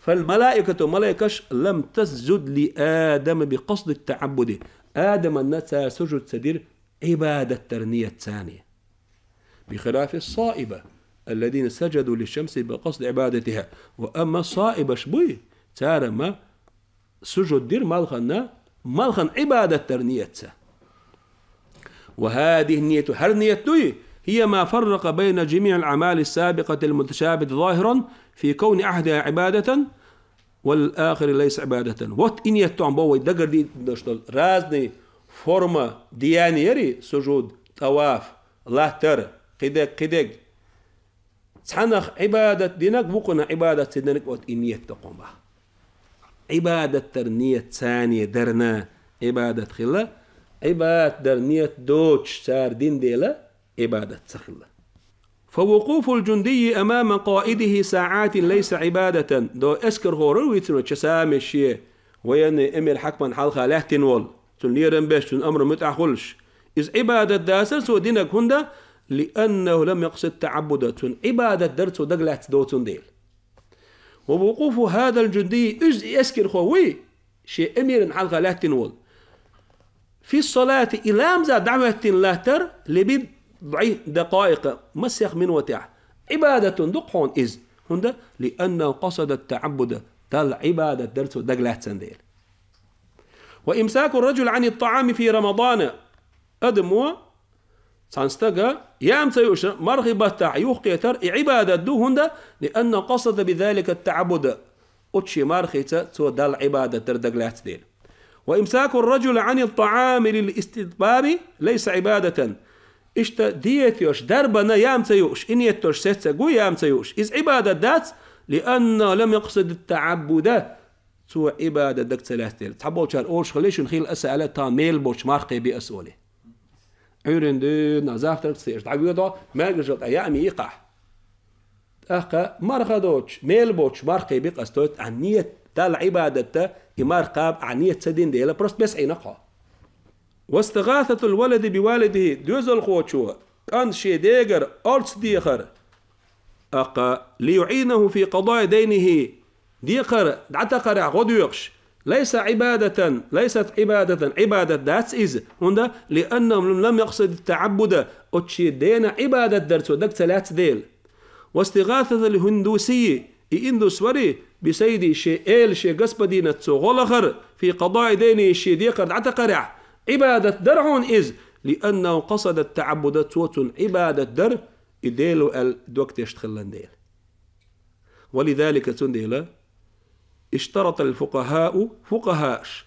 فالملائكة, малайкаш, لم تسجد لآدم بقصد التعبد. Адаманна цара сужуд ца дира Ӏибадат дар ниятца. بخلاف الصائبة الذين سجدوا للشمس بقصد عبادتها. Ва амма саибаш буй, цара ма сужуд дира малханна, малхан Ӏибадат дар ниятца. وهذه النية, хӀара ният дуй, هي ما فرق بين جميع الأعمال السابقة المتشابهة ظاهرا في كون أحدها عبادة والآخر ليس عبادة. Вот и ният ду-кх вай дагардина долуш долу разный форма деяний яри, сужуд, тӀаваф, латтар, кхидерг, кхидерг. Цхьанах Ӏибадат динарг, вукхунах Ӏибадат ца динарг, вот и ният ду-кх вай. Ӏибадат дар ниятца дарна Ӏибадат хилла, Ӏибадат дар ният доцуш цара дина дела, Ӏибадат ца хилла. فوقوف الجندي أمام قائده ساعات ليس عبادة. До эскархоро вицуначу саме шен военный эмир хьакман хьалха лаьттина волу, цунна лерам беш, цунна амру муьтӀахь хуьлуш, Иза Ӏибадат дацар цо динарг, хӀунда, لأنه لم يقصد التعبد, цун Ӏибадат дар цо дагалаьцна доцун дела. ووقوف هذا الجندي, иза эскархо вуй, шен эмиран хьалха лаьттина волу, في الصلاة, и ламаза дӀахӀоьттина латтар, لبضع دقائق, масех минотехь, Ӏибадатун ду-кх хьуна иза, хӀунда, لأنه قصد التعبد, Далла Ӏибадат дар цо дагалаьцна дела. وإمساك الرجل عن الطعام في رمضان, адамо, цхьана стага, яам ца юуш, мархи баттахь юхакхетар и Ӏибадат ду, хӀунда, لأنه قصد بذلك التعبد, оцу шен мархица цо Далла Ӏибадат дар дагалаьцна дела. وإمساك الرجل عن الطعام للاستطباب ليس عبادة. Иштта диета йолуш, дарбана яам ца юуш, и ниет долуш сеццаг вуй яам ца юуш, иза Ӏибадат дац, لأنه لم يقصد التعبد, цо Ӏибадат дага ца лаьцна дела. Цхьаболчара олуш хилла, шуна хилла аса аьлла, тхан мел боцуш марха кхебе аса олий. Ӏуьйранна дуьйна завтрак ца еш, дӀавоьду, маьркӀажалла тӀе яам йийкхахь. ТӀаккха марха доцуш, мел боцуш марха кхебе аса, то есть ахьа ниет, Далла Ӏибадатта и марха кхаба ахьа ниет ца дина дела, просто бесхьийна-кх хьо. واستغاثة الولد بوالده, доьзалхочо кӀант шен дегара орца дехар, тӀаккха, ليعينه في قضاء دينه, декхар дӀатакхарехь гӀо доькъуш, ليس عبادة, ليست عبادة, Ӏибадат дац иза, хӀунда, لأنه لم يقصد التعبد, оцу шен дена Ӏибадат дар цо дага ца лаьцна дела. واستغاثة الهندوسي, и индус варий, بسيده, шен эла, шен господинаца цо гӀо лахар, في قضاء دينه, шен декхар дӀатакхарехь, Ӏибадат дара хьуна иза, لأنه قصد التعبد, цо цунна Ӏибадат дара, и Дела ву аьлла дог тешна хилла дела. ولذلك, цундела, اشترط الفقهاء, фукъахӀааш,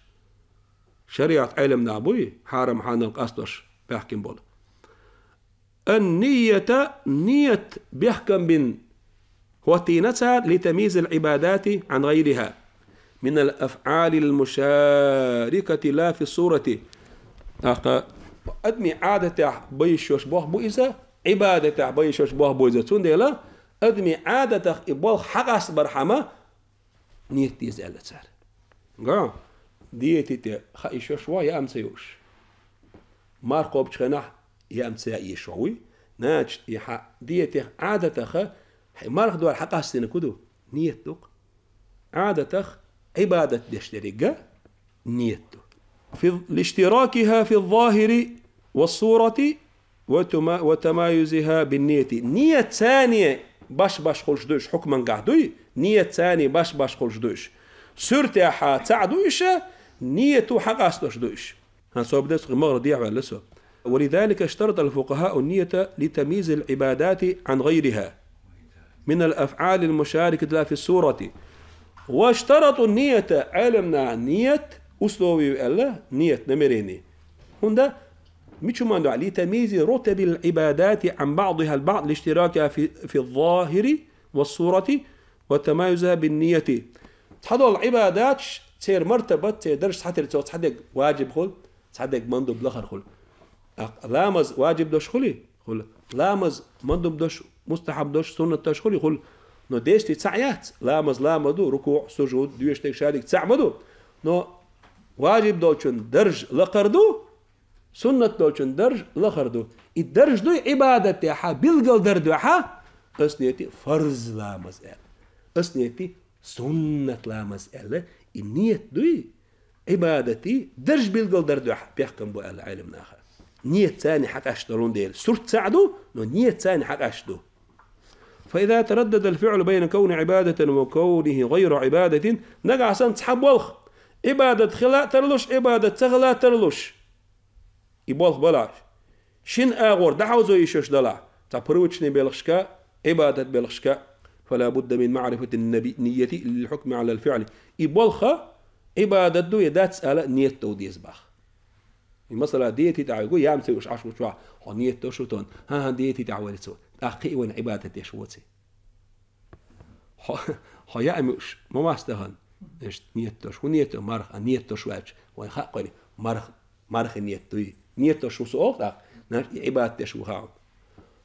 шариӀат Ӏелам нах буй, хьарам-хьанал къастош баьхкина болу, النية, ният бехкам бина хӀоттийна цара, لتمييز العبادات عن غيرها من الأفعال المشاركة لا في الصورة. ТӀаккха адамийн Ӏадатехь бан йиш йолуш болх бу иза, Ӏибадатехь бан йиш йолуш болх бу иза. Цундела адамийн Ӏадатах и болх хьакъастабархьама, ниет деза аьлла цара. Га, диете тӀе хаа йиш йолуш ву, яам ца юуш. Марха кхобучу хенахь яам ца яа йиш йолуш вуй. Значит, и хьан диетех, Ӏадатаха, хьайн марха дора хьакъастийнарг хӀун ду? Ниет ду-кх. Ӏадатах Ӏибадат деш дерг а ниет ду. في ال-، لاشتراكها في الظاهر والصورة وتما-، وتمايزها بالنية. Ниет царна баш-баш хуьлуш ду уьш, хьукмангахь дуй, ниет царна баш-баш хуьлуш ду уьш. Суьртехь цхьаъ ду уьш, нието хьакъасталуш ду уьш. ХӀан, собар де, со магӀар дехьаваьлла со. ولذلك اشترط الفقهاء النية لتمييز العبادات عن غيرها من الأفعال المشاركة لها في الصورة. واشترطوا النية, Ӏелам наха ниет условие аьлла, ниет, намерение. ХӀунда, мича хӀуманна дуьхьа, لتمييز رتب العبادات عن بعضها البعض لاشتراكها في، في الظاهر والصورة وتمايزها بالنية. Цхьадолу Ӏибадаташ, церан мартаба, церан дарж цхьатерра, цо цхьадерг важиб хуьлу, цхьадерг мандуб, лахара хуьлу. ТӀаккха ламаз важиб долуш хуьлий? Хуьлу. Ламаз мандуб долуш, мустахьаб долуш, суннат долуш хуьлий? Хуьлу. Но действие цхьаъ яц. Ламаз ламаз ду, рукуӀ, сужуд, доьшург, шадерг цхьаъ ма ду. Но важиб долчун дарж лакхара ду, суннат долчун дарж лахара ду. И дарж дуй Ӏибадат дехьа, билгалдар дуьхьа, ас ниет ди фарз ламаз аьлла. Ас ниет ди суннат ламаз аьлла. И ниет дуй Ӏибадатий дарж билгалдар дуьхьа бехкам бу аьлла Ӏелам наха. Ниет царна хьакъаьсташ долун дела. Сурт цхьаъ ду, но ниет царна хьакъаьсташ ду. فإذا تردد الفعل بين كونه عبادة وكونه غير عبادة, нагахь санна цхьа болх Ӏибадат хила а тарлуш, Ӏибадат ца хила а тарлуш, и болх балахь, шина агӀор дӀахьовзо йиш йолуш далахь, цхьа привычный белхашка, Ӏибадат белхашка, فلا بد من معرفة النبي-، النية للحكم على الفعل. И болх Ӏибадат ду я дац ала ниет дов деза бах. И масала, диете тӀехь вуьгу, яам ца юуш Ӏаш ву чохь, хьо ниет долуш ву тхуна. ХӀан-хӀа, диете тӀехь вара цо. ТӀаккха кхин а вайна Ӏибадат деш воций. Хьо, хьо яам юуш ма вац тахана. Иштта ниет долуш, хӀун ниет ду, марха, а ниет долуш ваьлча, вайн хаьа кхуьнан, марха, мархи ниет дуй. Ниет долуш ву со оха тӀаккха, наш и Ӏибадат деш ву хаьа.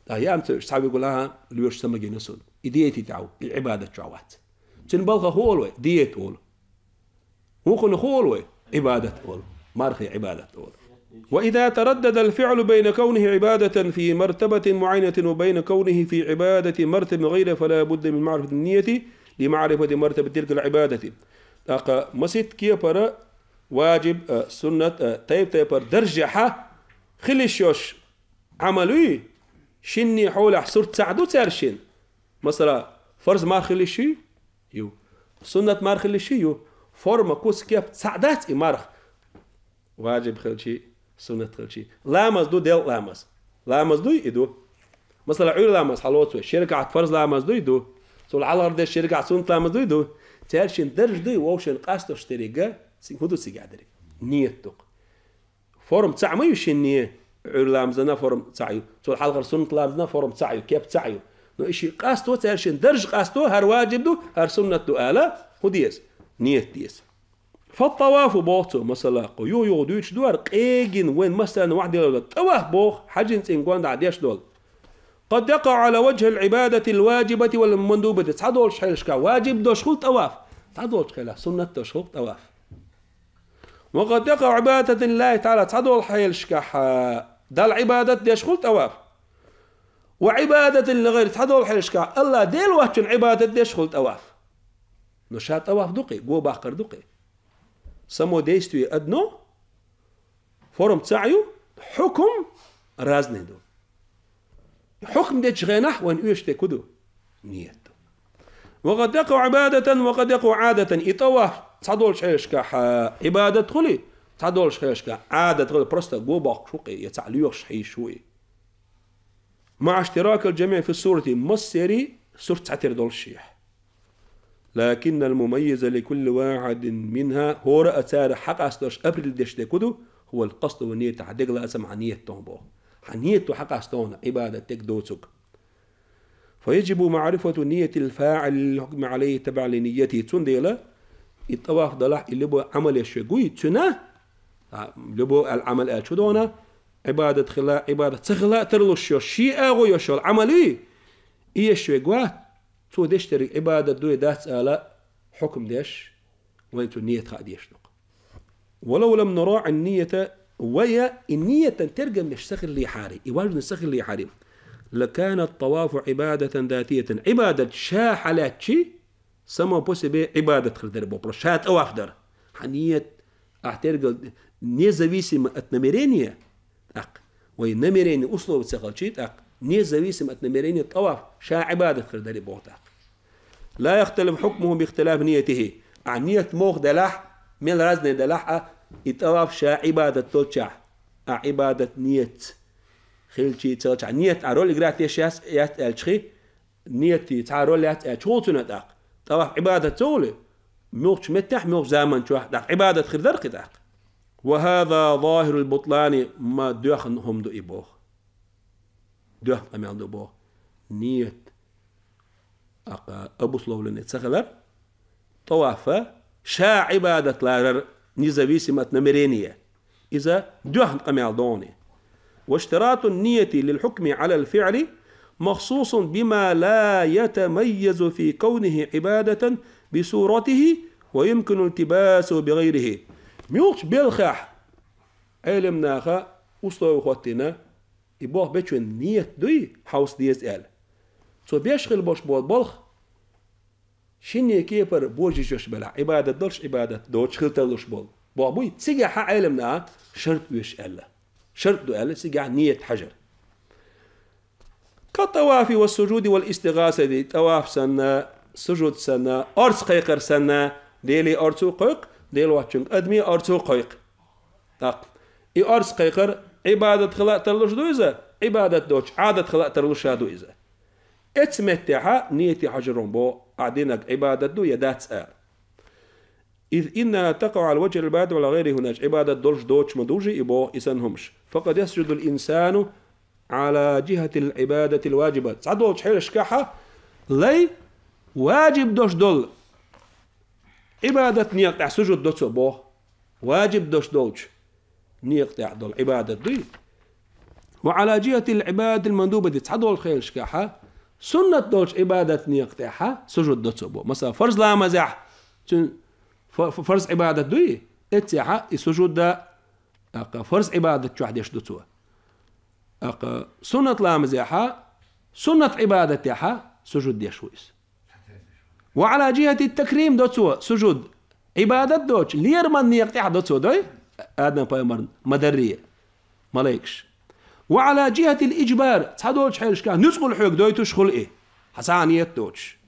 ТӀаккха яам ца юуш цхьа вуьгу, лаьа, лоьраш ца магийна суна. И диете тӀехь ву, и Ӏибадат чохь вац. Цуьнан балха хӀун олу вай? Диета олу. ХӀокхунах хӀун олу вай? Ӏибадат олу. Мархи Ӏибадат олу. وإذا تردد الفعل بين كونه عبادة في مرتبة معينة وبين كونه في عبادة مرتبة غيرها فلا بد من معرفة النية لمعرفة مرتبة تلك العبادة. ТӀаккха масийтта кепара ваджиб а, суннат а, тайп-тайпара даржехьа хила йиш йолаш Ӏамал ю, шинне хьолехь сурт цхьаъ ду цаьршин. Масала, фарз марха хила йиш ю? Ю. Суннат марха хила йиш ю? Ю. Форма, куц, кеп цхьаъ дац и марха. Ваджиб хилчи, суннат хилчи. Ламаз ду, делкъа ламаз. Ламаз дуй, и ду. Масала, Ӏуьйра ламаз хьалоцу вай. Ши ракаӀат фарз ламаз дуй, ду. Цул хьалхара деш ши ракаӀат суннат ламаз дуй, ду. Цаьршин дарж дуй, вовшийн къастош деррига, цига хӀун ду цигахь деррига? Ниет ду-кх. Форма цхьаъ ма ю шинне, Ӏуьйра ламазана форма цхьаъ ю. Цул хьалхара суннат ламазана форма цхьаъ ю, кеп цхьаъ ю. Но и ши къасто, цаьршин дарж къасто, хӀара ваджиб ду, хӀара суннат ду ала, хӀун деза? Ниет деза. فالطواف, боху цо, масала, кху юха-юха дуьйцуш ду хӀара къегина вайн массарна вахьделла тӀаваф боху, хьаьжин цӀийнан гонаха деш долу. قد يقع على وجه العبادة الواجبة والمندوبة. Цхьадолчу хьелашкахь ваджиб долуш хуьлу тӀаваф, цхьадолчу хьелахь суннат долуш хуьлу тӀаваф. وقد يقع عبادة لله تعالى, цхьадолу хьелашкахь Далла Ӏибадат деш хуьлу тӀаваф. وعبادة لغيره, цхьадолу хьелашкахь АллахӀ Дела воцчунна Ӏибадат деш хуьлу тӀаваф. Но ша тӀаваф ду-кх и, го баккхар ду-кх и. Само действие одно, форма цхьаъ ю, хьукум разный ду. Хьукум дечу хенахь вайна оьшуш дерг хӀун ду? Ниет ду. وقد يقع عبادة وقد يقع عادة. И тӀаваф цхьадолчу хьелашкахь Ӏибадат хуьлий, цхьадолчу хьелашкахь Ӏадат хуьлий, просто го боккхуш ву-кх и, я цхьаъ лоьхуш хьийзаш ву и. مع اشتراك الجميع في الصورة, массеран сурт цхьатера долуш шехь. لكن المميز لكل واحد منها, хӀора а царах хьакъасталуш, определить деш дерг хӀун ду? هو القصد والنية, хьан деган лацам, хьан ниет ду хьуна боху. Хьан ниет ду хьакъаста хьуна Ӏибадат дерг доцург. فيجب معرفة نية الفاعل للحكم عليه تبعا لنيته. Цундела и тӀаваф далахь, и любой Ӏамал еш верг вуй, цуьнан, а, любой аьлла Ӏамал аьлча хӀун ду хьуна, Ӏибадат хила, Ӏибадат ца хила а тарлуш йолуш, шен агӀо йолуш йолу Ӏамал ю, и еш верг вац, цо деш дерг Ӏибадат дуй, дац ала хьукум деш, вайн цу ниет хаа дезаш ду-кх. ولو لم نراعي النية, вай и ниетан тергам деш ца хиллехьара, и важность ца хиллехьара, لكان الطواف عبادة ذاتية. Ӏибадат ша хьалаьцча, само по себе Ӏибадат хир дара боху, просто ша тӀаваф дара. Хьан ниет, ахь тергал, независимо от намерения, тӀаккха, вай намерение условие ца хилча, тӀаккха, независимо от намерения тӀаваф ша Ӏибадат хир дара боху тӀаккха. لا يختلف حكمه باختلاف نيته. Ахь ниет муха делахь, мел разный делахь а, и тӀаваф ша Ӏибадат долчохь, ахь Ӏибадат ниет хилчий, ца хилчий, ниет ахь роль играть деш яц, яц аьлча хи, ниет цхьа роль яц аьлча хӀун хуьлу цуьнан тӀаккха? ТӀаваф Ӏибадат ца хуьлу? Муьлхачу меттехь, муьлхачу заман чохь тӀаккха Ӏибадат хир дара-кх и тӀаккха. وهذا ظاهر البطلان, ма доьхна хӀума ду и боху. Доьхна къамел ду боху. Ниет, тӀаккха, обусловленный ца хилар, тӀаваф ша Ӏибадат ларар, независимо от намерения. Иза доьхна къамел ду хьуна. واشتراط النية للحكم على الفعل مخصوص بما لا يتميز في كونه عبادة بصورته ويمكن التباسه بغيره. Муьлхачу белхехь Ӏелам наха условие хӀоттийна, и боху бечун ниет дуй, хьовса деза аьлла. Цо беш хила болуш болу болх шинне кепара божа йиш йолуш белахь, Ӏибадат долуш, Ӏибадат доцуш хила тарлуш болу болх буй, цигахь Ӏелам наха шарт оьшу аьлла. Шарт ду аьлла, цигахь ниет хьажар. كالطواف والسجود والاستغاثة, тӀаваф санна, сужуд санна, орца кхайкхар санна, Деле орцо кхойкху, Дела воцчуьнга, адаме орцо кхойкху. ТӀаккха и орца кхайкхар Ӏибадат хила а тарлуш ду иза, Ӏибадат доцуш Ӏадат хила а тарлуш а ду иза. Эцу меттехьа ниете хьажар хӀума боху, ахь динарг Ӏибадат ду я дац ала. إذ إنها تقع على وجه العبادة وعلى غيره, хӀунда аьлча Ӏибадат долуш доцуш ма ду уьш и боху и санна хӀумаш. فقد يسجد الإنسان على جهة العبادة الواجبة. Цхьадолчу хьелашкахьа лай ваджиб долуш долу Ӏибадат некъа тӀехь сужуд до цо боху. Ваджиб долуш долчу некъа тӀехь долу Ӏибадат дуй. وعلى جهة العبادة المندوبة, цхьадолчу хьелашкахьа суннат долчу Ӏибадат некъа тӀехьа сужуд до цо боху. Масала, фарз ламазехь цуьнан фа-, фа-, фарз Ӏибадат дуй, эццехьа и сужуд да, ТӀаккха фарз Ӏибадат чохь деш ду цо. ТӀаккха суннат ламазехьа, суннат Ӏибадатехьа сужуд деш ву иза. وعلى جهة التكريم до цо сужуд, Ӏибадат доцуш, лераман некъа тӀехь до цо, дой? Адам пайхамарна ма дарре малайкаш. وعلى جهة الإجبار, цхьадолчу хьелашкахь нуьцкъала хьоьга дойтуш хуьлу и, хьан цхьа а ниет доцуш.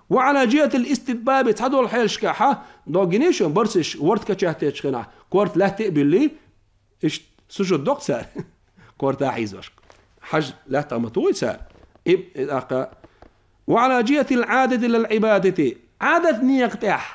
وعلى جهة الاستتباب, цхьадолу хьелашкахьа, доггиний шуна барсаш ворта качать дечу хенахь, корта лаьтта а буьллий, иштта сужуд доккху цара, корта хьийзошка. Хьажа лаьтта ма тухуй цара. И, и, тӀаккха, وعلى جهة العادة للعبادة, Ӏадат некъа тӀехь.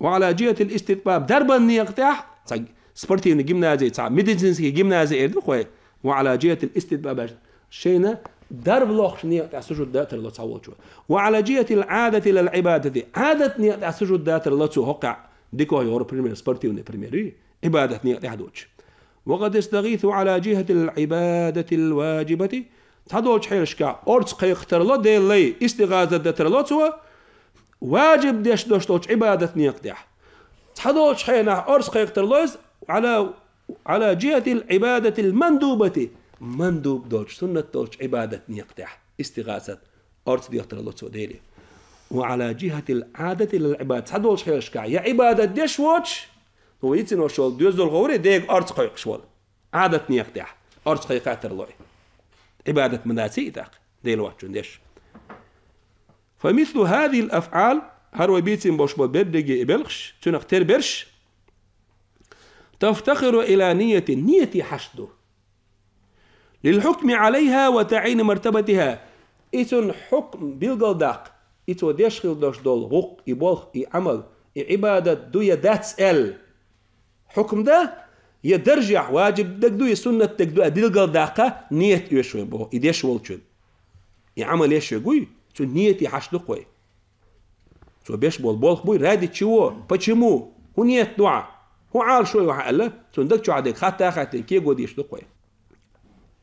وعلى جهة الاستتباب, дарбан некъа тӀехь, цхьа спортивный гимназия, цхьа медицинский гимназия эр ду кхой. وعلى جهة الاستتباب, шайна дарба лохучу некъа тӀехь сужуд датар ло цхьаволчо. وعلى جهة العادة للعبادة, Ӏадат некъа тӀехь сужуд датар ло цо хӀокхехь, дика йогӀур пример, спортивный пример ю, Ӏибадат некъа тӀехь доцуш. وقد يستغيث على جهة العبادة الواجبة, цхьадолчу хьелашкахь орца кхайкхатар ло Делан лай, истигӀазат датар ло цо, важиб деш долуш долчу Ӏибадат некъа тӀехь. Цхьадолчу хенахь орца кхайкхатар ло иза, على, على جهة العبادة المندوبة, мандуб долчу, суннат долчу Ӏибадат некъа тӀехь, истигӀазат, орца дехтар ло цо Деле. وعلى جهة العادة للعبادة, цхьадолчу хьелашкахь, я Ӏибадат деш воцуш, ну, йициношволу доьзал гӀовре, дега орца кхойкхуш волу. Ӏадат некъа тӀехь орца кхайкхатар ло и. Ӏибадат ма дац и тӀаккха, Дела воцчун деш. فمثل هذه الأفعال, хӀара вай бийцина болуш болу берриге и белхаш, цуьнах тера берш, تفتقر إلى نية, нияте хьашт ду. للحكم عليها وتعيين مرتبتها. И цуьнан хьукм билгалдаккха, и цо деш хила долуш долу гӀуллакх, и болх, и Ӏамал, и Ӏибадат ду я дац аьлла. Хьукм дан, я даржехь важиб дерг ду, я суннат дерг ду аьлла билгалдаккха, ниет оьшу вай боху, и деш волчун. И Ӏамал еш верг вуй, цуьнан нияте хьашт ду-кх вай. Цо беш болу болх буй, ради чего, почему, хӀун ниет ду хьан, хӀун Ӏалашо ю хьан аьлла, цуьнан даг чохь дерг хатта а хаьттина кего дийш ду-кх вай.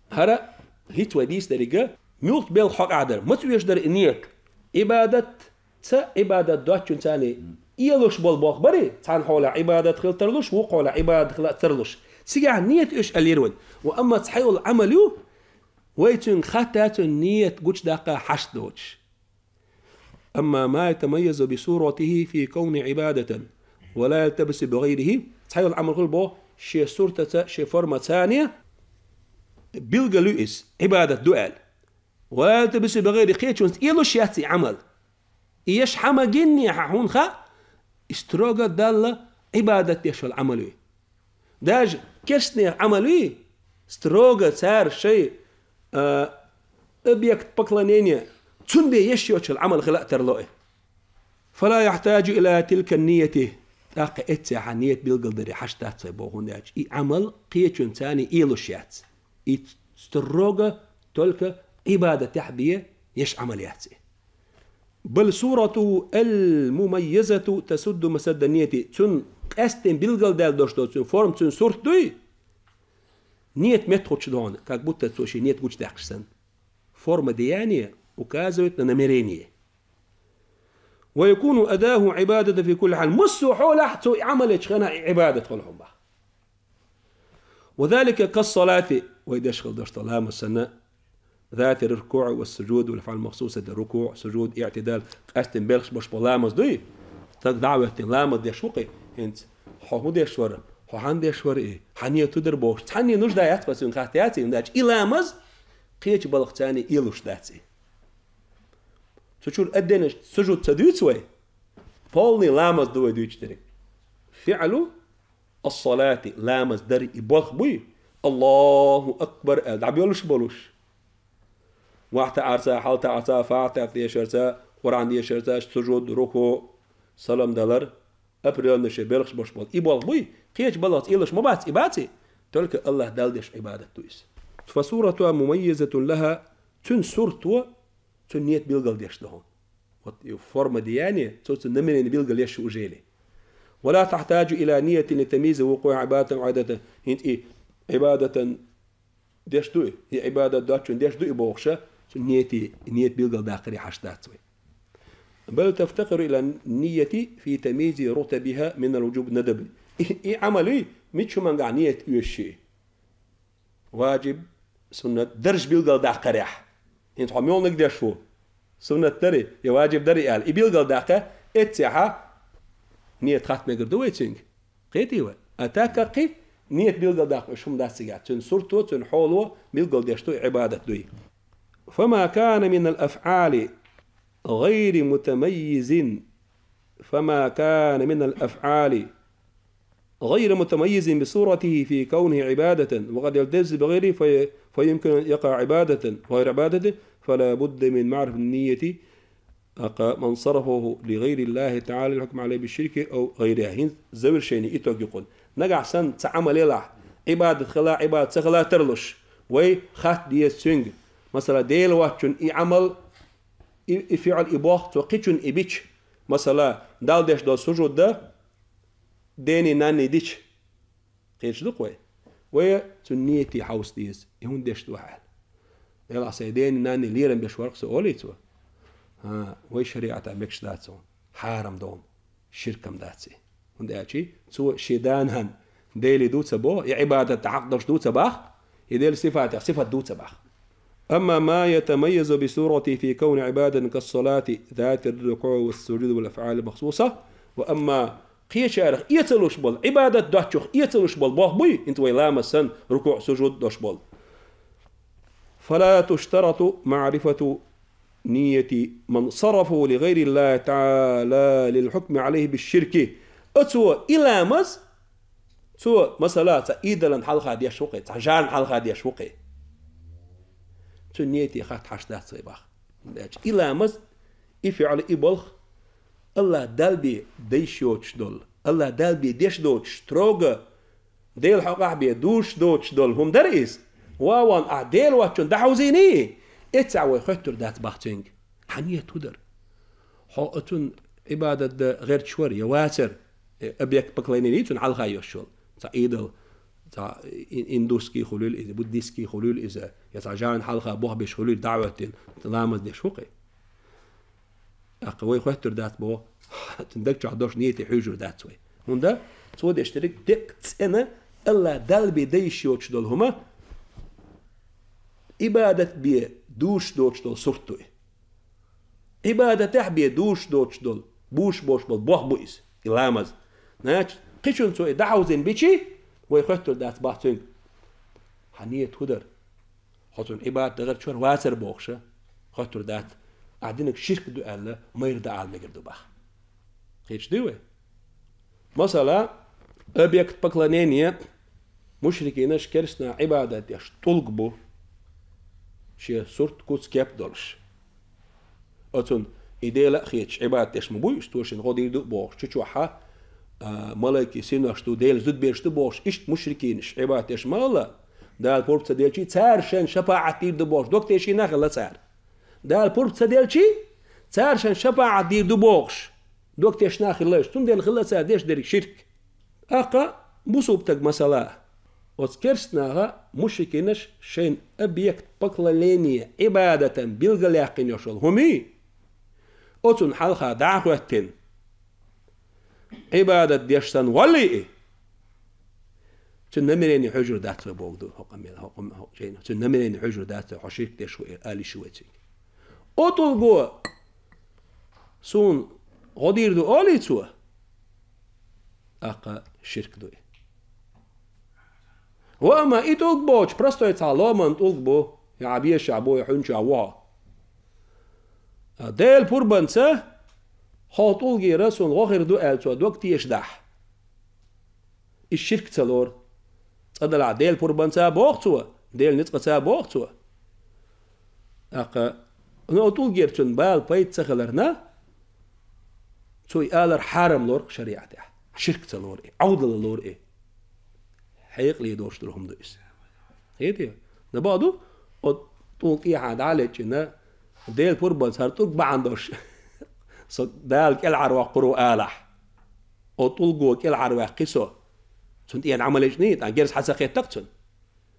ХӀара хӀинца вай дийцинарг, муьлхха белхан хьокъехь дара, маца оьшу дара и ниет? Ӏибадат ца, Ӏибадат доцчун царний, элуш болу болх барий, цхьана хьолехь Ӏибадат хила тарлуш, вукху хьолехь Ӏибадат хила а ца тарлуш. Цигахь ниет оьшу аьлла йира вайна. Ва амма цхьайолу Ӏамал ю, вай цуьнга хатта цуьнан ниет гучудаккха хьашт доцуш. أما ما يتميز بصورته في كونه عبادة ولا يلتبس بغيره, цхьайолу Ӏамал хуьлу боху, шен суртаца, шен формаца царний билгал ю иза, Ӏибадат ду аьлла. ولا يلتبس بغيره, кхечунца элуш яц и Ӏамал. И еш хьан ма гинне хьан хьуна хаьа, и строго Далла Ӏибадат деш йолу Ӏамал ю. Даже керстанех Ӏамал ю, строго цара шайн, а, объект поклонения, цунна бен еш йоцчул Ӏамал хила а тарло и. فلا يحتاج إلى تلك النية. ТӀаккха эццехь ниет билгалдаре хьашт дац вай боху, хӀунда аьлча и Ӏамал кхечунца царний элуш яц. И строго только Ӏибадатехь бен еш Ӏамал яц и. بل صورته المميزة تسد مسد النية. Цуьнан къаьсттина билгалдаьлла долуш долу цуьнан форма, цуьнан сурт дуй, ниет меттахӀуттуш ду хьуна, как будто цо шен ниет гучудаьккхича санна. Форма деяния указывает на намерение. ويكون أداؤه عبادة في كل حال. Массо а хьолехь цо и Ӏамал ечу хенахь и Ӏибадат хуьлу хьуна боху. وذلك كالصلاة, вай деш хила долуш долу ламаз санна, ذات الركوع والسجود والأفعال المخصوصة, рукуъ, сужуд, иътидал, къаьсттина белхаш болуш болу ламаз дуй? Стаг дӀа а хӀоьттина ламаз деш ву-кх и, хӀинца хьо хӀун деш вара, хьо хьан деш вара и, хьан ниет хӀун дара бохуш, цхьанне нужда яц, цуьнга хатта яц и, хӀунда аьлча и ламаз кхечу балхаца царний элуш дац и. Цу чуьра адденаш сужуд ца дуьйцу вай, полный ламаз ду вай дуьйцуш дерг. فعل الصلاة, ламаз дар и болх буй, الله أكبر аьлла дӀабоьллуш болуш. ВахтаьӀарца, хьалтаьӀарца, фатихьат дешарца, Къуръан дешарца, сужуд, рукуъ, салам далар, определённый шен белхаш болуш болу и болх буй, кхечу балхаца элуш ма бац и, бац и, только АллахӀ Далла деш Ӏибадат ду иза. فصورتها مميزة لها, цуьнан сурто, цуьнан ниет билгалдеш ду хьуна. Вот и форма деяния, цо цуьнан намерение билгалъеш ю уже. ولا تحتاج إلى نية لتمييز وقوع عبادة أو عادة. ХӀинца и Ӏибадатан деш ду и, и Ӏибадат доцчун деш ду и бохуша, цуьнан ниете, ниет билгалдаккхаре хьашт дац вай. بل تفتقر إلى النية في تمييز رتبها من الوجوب والندب. И, и Ӏамал ю, Мича хӀумангахь нийят оьшуш? Важиб, суннат дарж билгалдаккхарехь. ХӀинца хьо муьлханиг деш ву? Суннат дарий, я важиб дарий аьлла. И билгалдаккха, эццехьа нийят хатта мегар ду вай цуьнга. Кхетий вай? А так а кхин, нийят билгалдаккха уьш хӀума дац цигахь. Цуьнан сурто, цуьнан хьоло билгалдеш ду, и Ӏибадат дуй. فما كان من الأفعال غير متميز، فما كان من الأفعال غير متميز بصورته في كونه عبادة، وقد يلتبس بغيره في-، فيمكن أن يقع عبادة وغير عبادة، فلا بد من معرفة النية. أقا من صرفه لغير الله تعالى للحكم عليه بالشرك أو غيرها. ХӀинца завершение, итог ю кхуьнан. Нагахь санна цхьа Ӏамал елахь, Ӏибадат хила, Ӏибадат ца хила тарлуш, вай хатта деза цуьнга. Масала, Дела воцчунна и Ӏамал, и, и фиӀл, и болх, цо кхечунна и бича. Масала, Далла деш долу сужуд дан дений, нанний дича. Кхеташ ду-кх вай? Вай цуьнан нийяте хьовса деза, и хӀунда деш ду ахь аьлла. Делахь сайн дений, нанний лерам беш вара-кх со, олий цо? ХӀан, вай шариӀатехь мегаш дац хьуна, хьарам ду хьуна, ширк-м дац и. ХӀунда аьлча цо шен да-нана Деле ду ца боху, и Ӏибадат хьакъ долуш ду ца боху, и Делан сифатех сифат ду ца боху. أما ما يتميز بصورته في كونه عبادة كالصلاة ذات الركوع والسجود والأفعال المخصوصة، وأما кхечарах эцалуш болу, Ӏибадат доцчух эцалуш болу болх буй, хӀинца вай ламаз санна, рукуӀ, сужуд долуш болу. فلا تشترط معرفة نية من صرفه لغير الله تعالى للحكم عليه بالشرك. Оцо и ламаз, цо, масала, цхьа идолна хьалха деш ву-кх, цхьа жӀарна хьалха деш ву-кх. Цуьнан нийяте хатта хьашт дац вай боху. ХӀунда аьлча и ламаз, и фиӀл, и болх АллахӀ Далла бен дайш йоцуш долу, АллахӀ Далла бен деш доцуш, строго Делан хьокъехь бен дузуш доцуш долу хӀума дара иза. Ван-ван ахь Дела воцчунна дӀахьовзийний, эццехь вай хоьттур дац боху цуьнга: хьан нийят хӀун дара? Хьо оцунна Ӏибадат дан гӀерташ вара я вацара, э, объект поклонения цунна хьалха йолуш йолу? Цхьа идол, цхьа ин-, индусский хуьлийла иза, буддийский хуьлийла иза, я цхьа жӀарна хьалха болх беш хуьлийла, дӀа а хӀоьттина, ламаз деш ву-кх. ТӀаккха вай хоьттур дац боху, цуьнан даг чохь долуш нийяте хьуьйжур дац вай. ХӀунда цо деш дерг деккъа цӀена, АллахӀ Далла бен дайш йоцуш долу хӀума, Ӏибадат бен дузуш доцуш долу сурт ду и. Ӏибадатехь бен дузуш доцуш долу, бузуш боцуш болу болх бу иза, и ламаз. Значит, кхечунна цо и дӀахьовзийна бича, вай хоьттур дац боху цуьнга: хьан нийят хӀун дара? Хьо цунна Ӏибадат дан гӀерташ вара, вацара бохуш, хоьттур дац. Ахь динарг ширк ду аьлла, майра дан ала мегар ду боху. Кхеташ дуй вай? Масала, объект поклонения мушрикинаш, керстанаш Ӏибадат деш тӀулг бу, шен сурт, куц, кеп долуш. Оцунна и Дела а хеташ Ӏибадат деш ма буй уьш, цо шена гӀо дийр ду бохуш, чу чохьа, а, малайкий синош ду, Делан зудабераш ду бохуш, иштта мушрикинаш Ӏибадат деш ма хилла, Дала пурба ца делчий, цара шена шапаӀат дийр ду бохуш, дог тешийна хилла цара. Дала пурба ца делчий, цара шена шапаӀат дийр ду бохуш, дог тешна хилла уьш. Цундела хилла цара деш дерг ширк. ТӀаккха бусулба стаг, масала, оцу керстанаха, мушрикинаш шайна объект поклонения, Ӏибадатан билгалъяьккхина йолуш йолу хӀума, оцунна хьалха дӀа а хӀоьттина, Ӏибадат деш санна валлий и, цуьнан намерение хьуьжур дац вай боху ду, хӀокху мел, хӀокху, хӀокху жайна. Цуьнан намерение хьуьжур дац вай, хьо ширк деш ву, ала йиш ю вай цуьнга. О тӀулго суна гӀо дийр ду олий цо, тӀаккха ширк ду и. Ва амма и тӀулг боцуш, простой цхьа ломан тӀулг бу, я Ӏа бешахь бу, я хьуьнчохь ву хьо. Делан пурбанца хьо тӀулгера суна гӀо хир ду аьлла цо дог тешадахь, и ширк ца лору. Цкъа делахь Делан пурбанца боху цо, Делан ницкъаца боху цо. ТӀаккха, но тӀулгера цунна бала пайда ца хиларна, цо и алар хьарам лору шариӀатехь. Ширк ца лору и, Ӏовдал лору и. Хьекъале долуш долу хӀума ду иза. Хетий? На бакъ ду, о тӀулг тӀехьа дӀа а лечкъина, Делан пурбанца хӀара тӀулг бахьана долуш со Дала кӀелхьарвоккхур ву алахь. О тӀулго кӀелхьарваьккхи со. Цунна тӀера Ӏамал ечкъиний, тӀаккха герз хьа ца кхетта-кх цунна.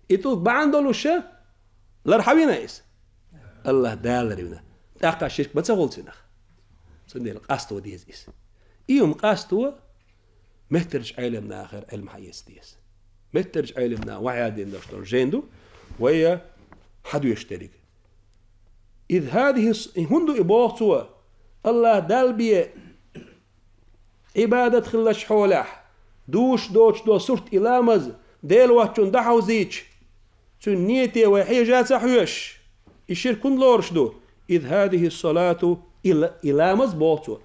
И тӀулг бахьана долуш, лар хьан вина иза? АллахӀ Дала лар вина. ТӀаккха ширк ма ца хуьлу цунах. Цундела къасто деза иза. И хӀума къасто меттарчу Ӏелам нахера Ӏилма хьаэца деза. Меттарча Ӏелимна вахьядин даш долу жен ду, вайя хьадоьш дерриг. Из хӀадихьис, и хӀунда и боху цо, Аллах Далла бе Ӏибадат хиллачу хьолехь, душ доцуш долу сурт и ламаз, Дела воцчунна дӀахьовзийча, цуьнан нийте вай хьежа ца хьоьжуш, и ширк хӀунда лоруш ду? Из хӀадихьис салату, и ла-, и ламаз боху цо.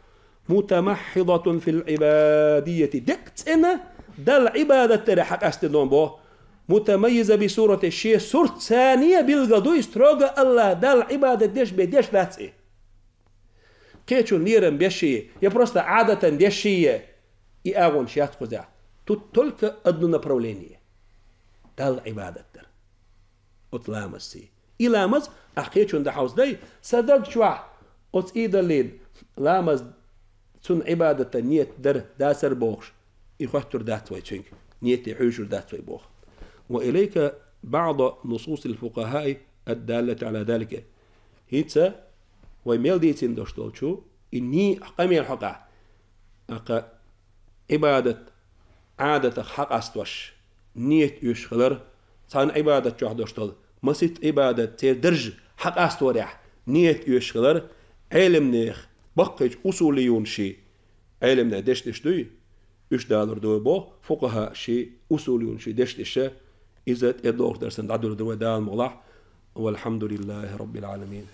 Мутамаххьидатун фил Ӏибадияти. Деккъа цӀена Далла Ӏибадат даре хьакъастина боху. Мутамаййиза би сурати, шен сурт цане билгал ду, и строго Аллах Далла Ӏибадат деш бен деш дац и. Кхечун лерам беш и, я просто Ӏадатан деш и, и агӀонаш яц кхузахь. Тут только одно направление. Далла Ӏибадат дар. Оцу ламазций. И ламаз, ахь кхечунна дӀахьовзадай, сан даг чохь оцу идаллин ламаз цунна Ӏибадатан нийят дар дацара бохуш, и хоттур дац вай цуьнга, нийяте хьуьйшур дац вай боху. Ва илайка баъда нусусил фукъахаи аддаллати ала далика. ХӀинца вай мел дийцина дош долчу, и ни-, къамел хьокъахь, акха Ӏибадат Ӏадатах хьакъастош, нийят оьшуш хилар, цхьана Ӏибадат чохь дош долу, маситта Ӏибадат церан дарж хьакъасторехь нийят оьшуш хилар, Ӏелимнех баккхийчу усулиюнаший, Ӏелимнех дешдеш дуй, уьш далур ду боху, фукъахаъ ший, усулиюнаший дешдеша, иза тӀедогӀуш дарсан дӀадуьллур ду вай Дала мукъалахь. Валхьамдулиллахи Раббил Ӏаламин.